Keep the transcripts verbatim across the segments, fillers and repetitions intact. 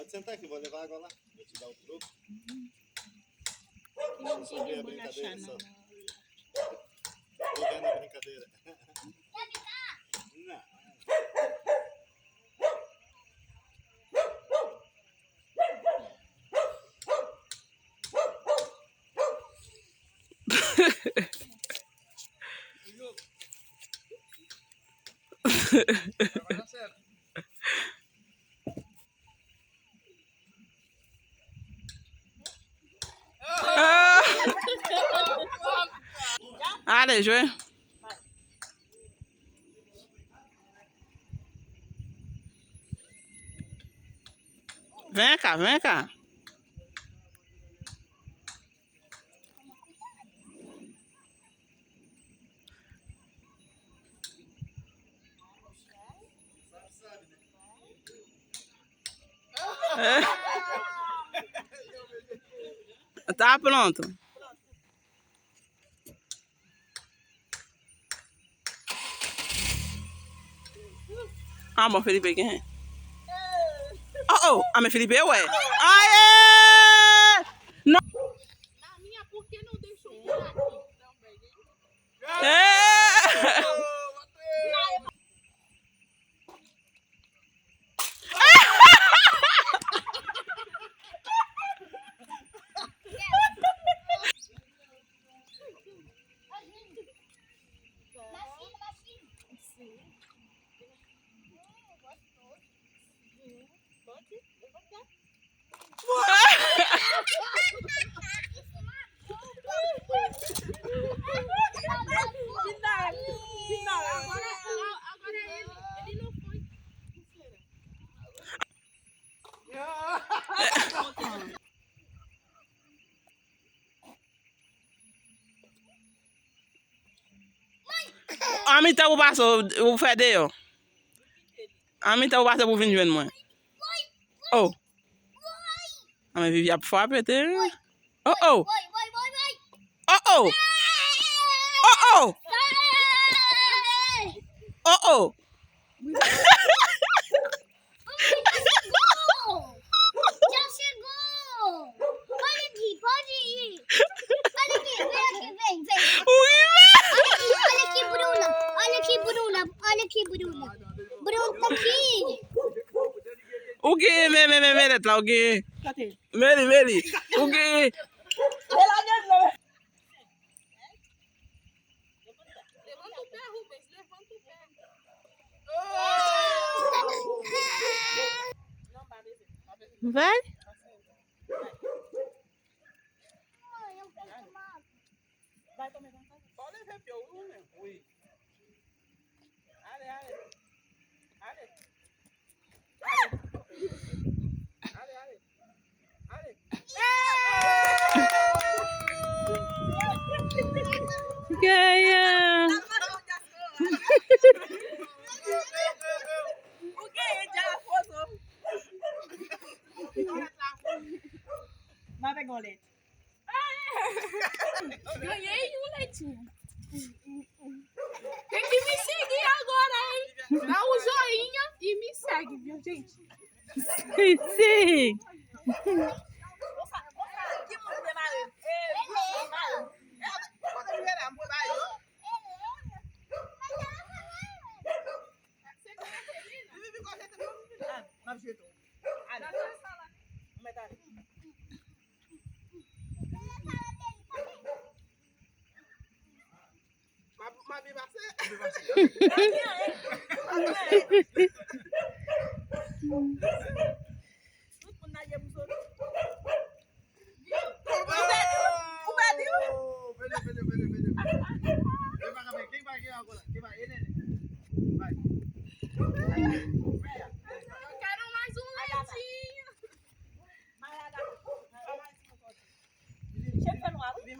Senta aqui, vou levar água lá. Vou te dar um truco. Não sei se é brincadeira só. Tô vendo a brincadeira. Não. Ale, jwe. Vin ka, vin ka. Tá pronto. Ah, bon, Felipe gen. Oh, oh, ah, men Felipe, wè. Aye! Non. Eh! An mitan ou pase, ou fè deyò. An mitan ou pase pou vin jwenn mwen. Oh. An men Vivi ap frape teren. Oh, oh. Oh, oh. Oh, oh. Oh, oh. Já chegou! Pode ir, pode ir! Olha aqui, vem aqui, vem, vem! Olha aqui, olha aqui, Bruna! Olha aqui, Bruna! Olha aqui, Bruna! Bruna tá aqui! O quê? Me, me, me, me, me, o quê? Cadê? Meli, Meli, o quê? Levanta o pé, Rubens, levanta o pé. Vai. Vai, toma, vai, vai. Pode levar, wi, wi. Ale, ale. Ale. Ale, ale. Ale. Gaya. Ou genyen dja foto. Mave gonlet. Ganhei um leitinho. Tem que me seguir agora, hein? Dá um joinha e me segue, viu, gente? Sim. Eu quero mais um leitinho. Chèf fè nwa, wi.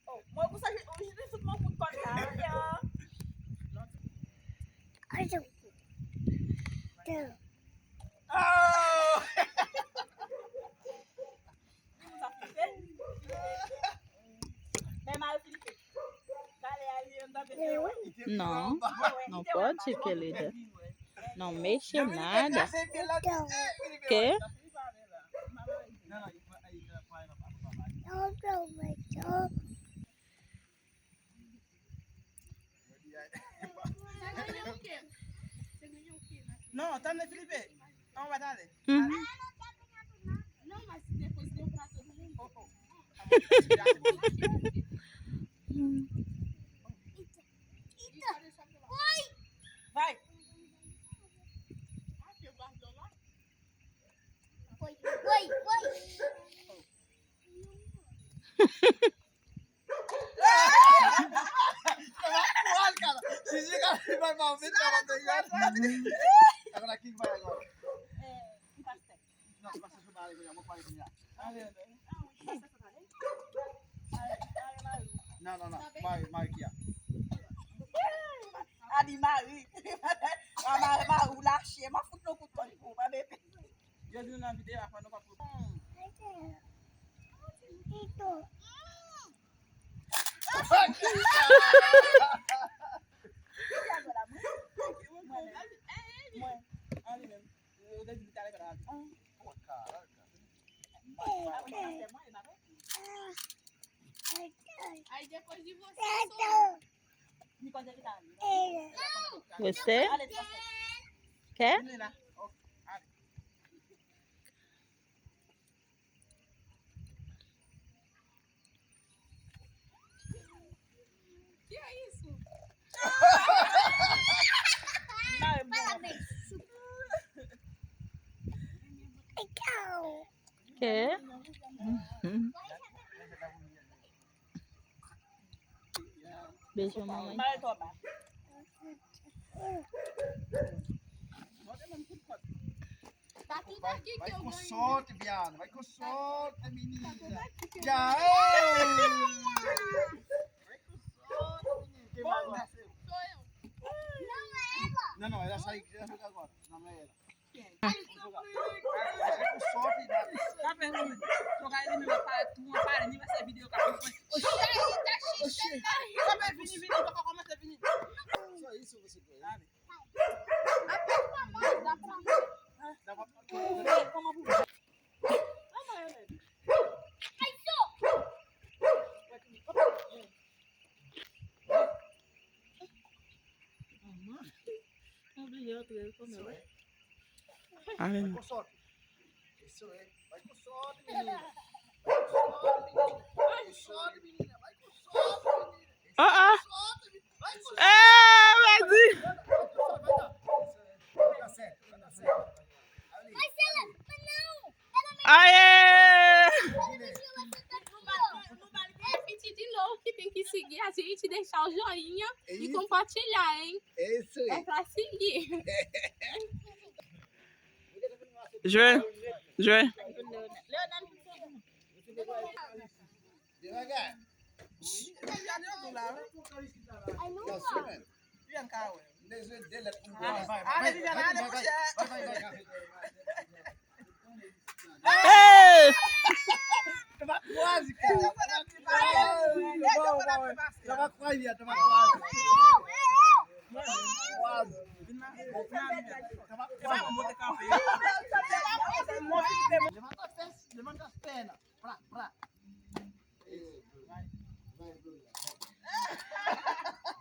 Oh, mwen pou sa, ou jis fout mwen kout kòd la. Oh! Não, não pode que ele dá. Não mexe nada. Que? Non, tann Filipe. An, w pa t ale. Mhm. Oh, oh. Vai. Agora quem vai agora? Não, passa a chamar ele, vou falar com ele. Não, não, não. Vai, vai aqui, ó. A di Mari. A Mari, Mari, ou lache. Mwen fout nou kout kòn pou ou, pa bebe. Yo di nou nan videyo, apa nou pa pou. Mwen. Mwen. An li menm. Yo te di li t ale fè la. Ay, depois de você, sou eu. Você? Quer? Que é isso? Parabéns. Quer? Beijo, mamãe. Vai, vai com sorte, viado. Vai com sorte, menina. Já. Vai com sorte, menina. Quem mais nasceu? Não, não, ela sai, ela joga agora. Não, não é ela. Tá vendo? Jogar ele mesmo pra tu, uma parada, nem vai ser vídeo, cara. Oxê, tá xixi. Só vai vir, vir, vir, pra começar a vir. Só isso você quer, né? Ale. Oh, oh. Eh, vas-y. Aye! Piti di nou ki ten ki sigi, a ti iti de chal joinha e compartilhar, hein? É isso aí. É pra seguir. Jwe, jwe. Devagar. Não, sou mesmo. Desenho dele é com bola. Vai, vai, vai, vai, vai, vai, vai, vai. Ei! Tava quase, cara. Tava quase, tava quase. Quase. Tava quase. Levanta as pernas, levanta as pernas. Pra, pra.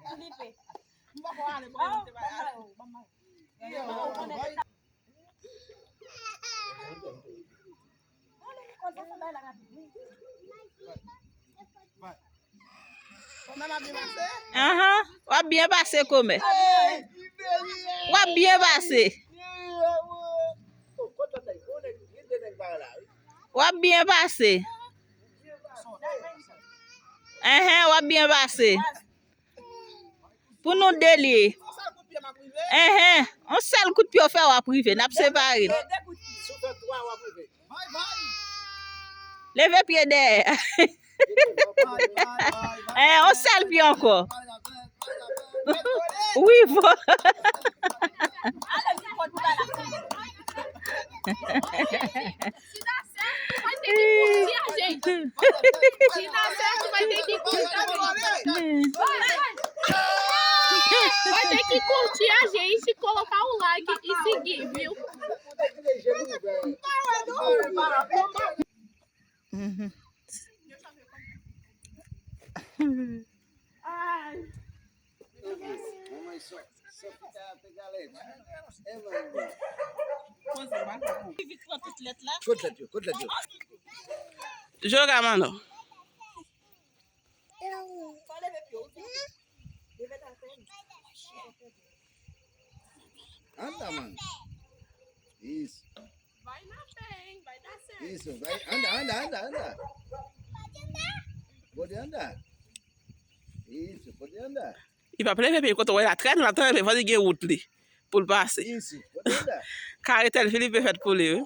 Felipe. Aham. W ap byen pase, komè. W ap byen pase. W ap byen pase. Enhen, w ap byen pase. Pou nou de li ye. Enhen, yon sèl kout pye w fè, w ap rive. N ap separe n. Leve pye dèyè. Eh, yon sèl pye ankò. Wi, vo. Se dá certo, vai ter que curtir a gente. Se dá certo, vai ter que curtir a gente. Vai ter que curtir a gente, colocar o like e seguir, viu? Uhum. Ay. Manman sò, sò fita te galèt. E manman. Poze, m pa konprann. Vit pran tout lèt la. Kot lèt yo? Kot lèt yo? Joga, Manno. Anda, mano. Isso. Vai na fé, hein? Vai dar certo. Isso, vai. Anda, anda, anda, anda. Pode andar. Isso, pode andar. Li p ap leve pye l kote w wè l ap trennen, l ap trennen, fò li gen wout li pou l pase. Isso, pode andar. Karetèl Filipe fèt pou li, wi.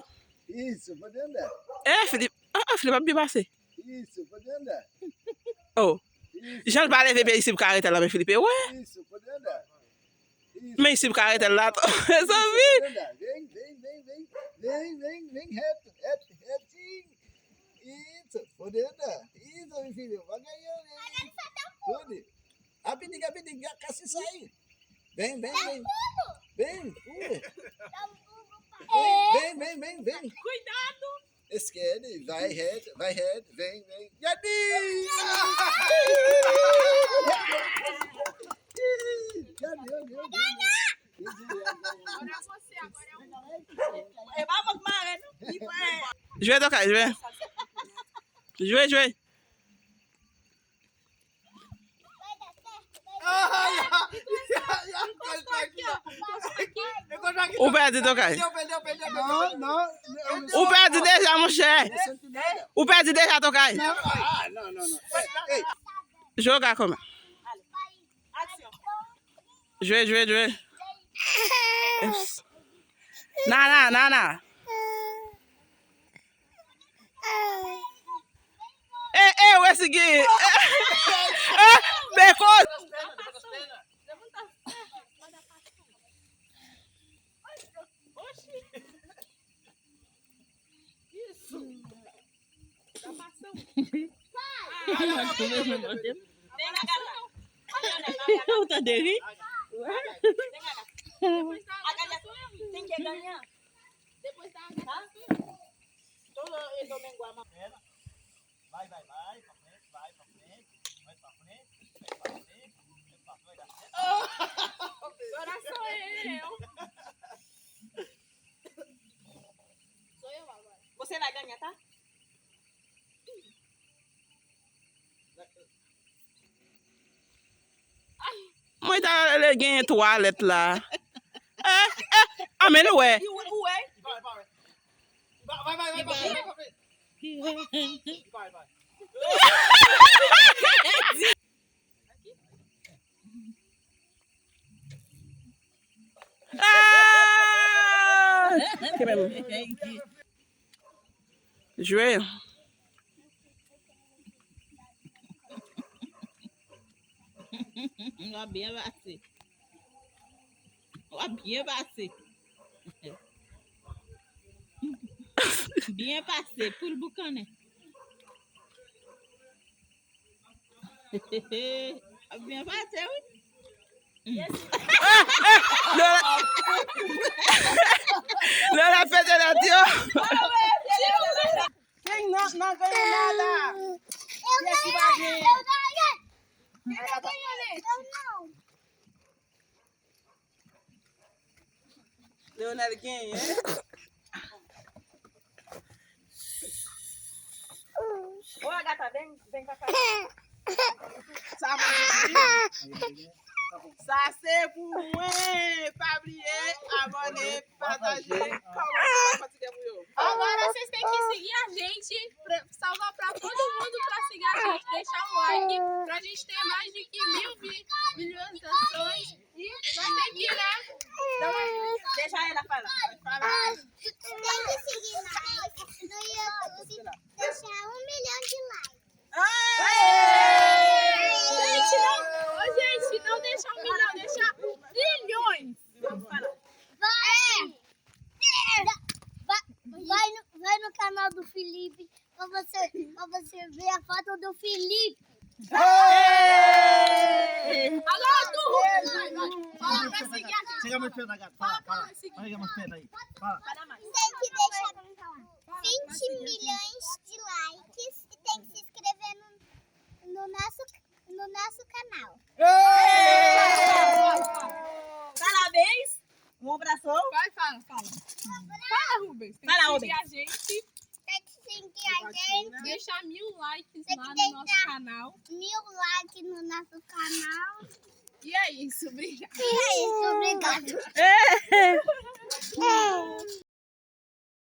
Isso, pode andar. Eh, Filipe, ah, ah, Filipe ap byen pase. Isso, pode andar. Oh. Isso. Jan l pa leve pye l isit pou karetèl la, men Filipe, wè. Isso, pode andar. Isso. Men isit pou karetèl la, tou. Mezanmi. Pode andar. Vem, vem, vem, vem. Vem, vem, vem reto, reto, retinho. Isso, pode andar. Isso, meu filho, devagarinho, né? Pode. Rapidinho, rapidinho, já casi sair. Vem, vem, vem. Vem, uh. Vem, vem, vem, vem, vem. Cuidado. Esquece, vai reto, vai reto, vem, vem. Jadi! Jadi, jadi, jadi, jadi. Agora é você, agora é o. Jwe, Tokay, jwe. Jwe, jwe. Ou pèdi, Tokay. Ou pèdi deja, monchè. Ou pèdi deja, Tokay. Jwe, Tokay, kòman? Jwe, jwe, jwe. Nana, Nana. Eh, eh, wè si gen. Eh, men koz. Ou tande ri? Vai, vai, vai, pra frente, vai, pra frente, vai pra frente, vai pra frente, vai pra frente, vai pra frente. Agora sou eu. Sou eu agora. Você vai ganhar, tá? Mwen ta rele gen twa lèt la. Eh, eh, a men nou wè. Vai, vai, vai, vai, vai, vai, vai, vai. Ah! Jwe. W ap byen pase. W ap byen pase. Byen pase, poul boukannen. W ap byen pase, wi. Lola, Lola fete la, tio. Quem não, não ganha nada. Esse vai ganhar. Leonel genyen. Ô, Agatha, vem, vem pra cá. Sa pou mwen. Sa se pou mwen. Pa bliye abòne, pataje, kòmante, kontinye pou yo. Agora vocês têm que seguir a gente, pra, salvar pra todo mundo pra seguir a gente, deixar um like pra gente ter mais de que mil vi-, visualizações. E vai ter que ir lá. Dá uma... Deixa ela falar. Vai falar. Tem que seguir nós no YouTube, deixar um milhão de likes. Aê! Gente, não, ô, gente, não deixar um milhão, deixar bilhões. Vamos falar. Vai! Vai, vai no, vai no canal do Felipe pra você, pra você ver a foto do Felipe. Aê! Agora tu, fala pra seguir a gente. Chega mais perto, Agatha. Fala, fala. Chega mais perto aí. Fala. Tem que deixar vinte milhões de likes e tem que se inscrever no, no nosso, Nosso canal. Parabéns! Um abraço. Vai, fala, fala. Fala, Rubens. Tem Fala, que Rubens. Seguir a gente. Tem que seguir a gente. Deixar mil likes Tem lá que no nosso deixar canal. Mil likes no nosso canal. E é isso, obrigada. E é isso, obrigado.